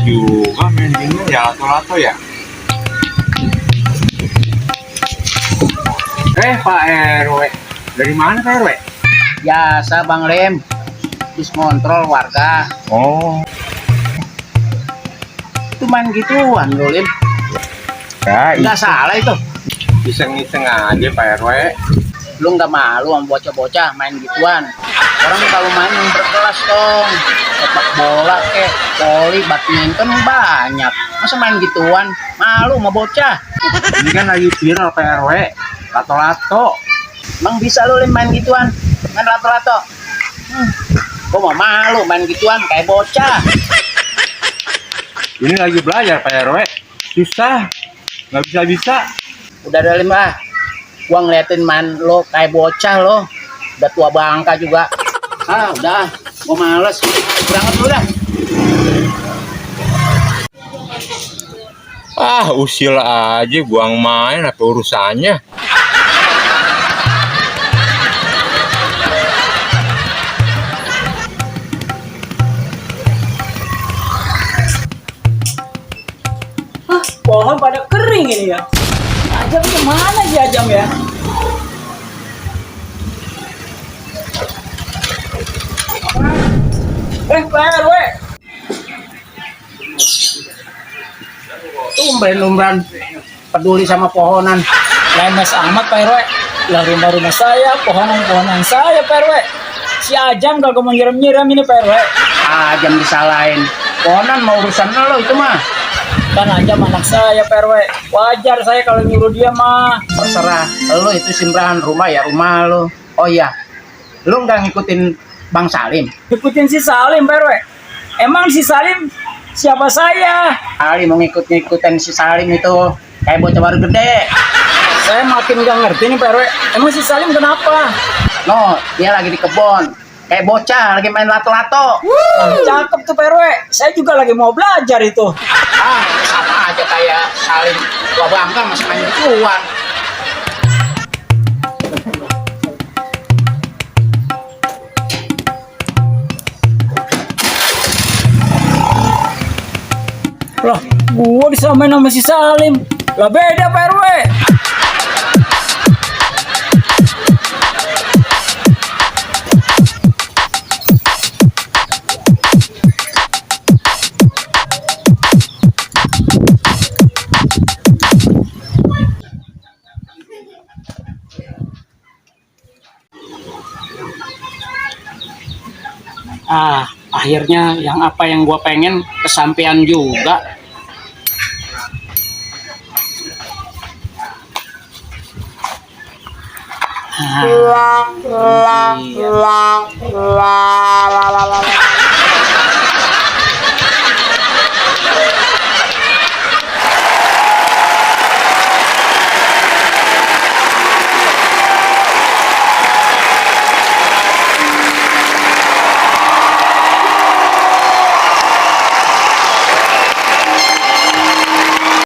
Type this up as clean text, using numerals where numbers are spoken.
juga main gini ya, lato-lato ya. Pak RW, dari mana Pak RW? Biasa Bang Lem, terus ngontrol warga. Oh, Itu main gituan lo Lem. ya Nggak salah itu. iseng-iseng aja Pak RW. Lu nggak malu sama bocah-bocah main gituan. Orang kalau main yang berkelas dong. Sepak bola kek, voli, badminton banyak. Masa main gituan? Malu sama bocah. Ini kan lagi viral Pak RW, lato-lato. Emang bisa lu Lem main gituan? Main lato-lato? Gua mau malu main gituan kayak bocah. Ini lagi belajar Pak RW, susah, nggak bisa-bisa. Udah ada Lem ah. Gua ngeliatin main lo kayak bocah lo. Udah tua bangka juga. Ah udah, gua males. Berangkat dulu dah. Usil aja, buang main apa urusannya. Pohon pada kering ini ya. Ajam kemana sih Ajam ya? Pak RW. Tumben peduli sama pohonan. Lemes amat Pak RW. Lah rumah-rumah saya, pohonan-pohonan saya Pak RW. Si Ajam kagak mau nyiram-nyiram ini Pak RW. Jam disalahin. Pohonan mau urusan lo itu mah. Kan Ajam anak saya Pak RW. Wajar saya kalau nyuruh dia mah. Terserah. Lo itu simpenan rumah ya rumah lo. Oh iya. Lo nggak ngikutin Bang Salim? Ikutin si Salim Pak RW. Emang si Salim siapa saya? Ali mau ngikutin si Salim itu kayak bocah baru gede. Saya makin gak ngerti nih Pak RW. Emang si Salim kenapa? No, dia lagi di kebon. Kayak bocah lagi main lato-lato. Cakep tuh Pak RW. Saya juga lagi mau belajar itu. Sama aja kayak Salim. Tua bangka masih main gituan. Lah, gua disamain sama si Salim. Lah beda Pak RW. Akhirnya yang apa yang gua pengen kesampaian juga. Iya.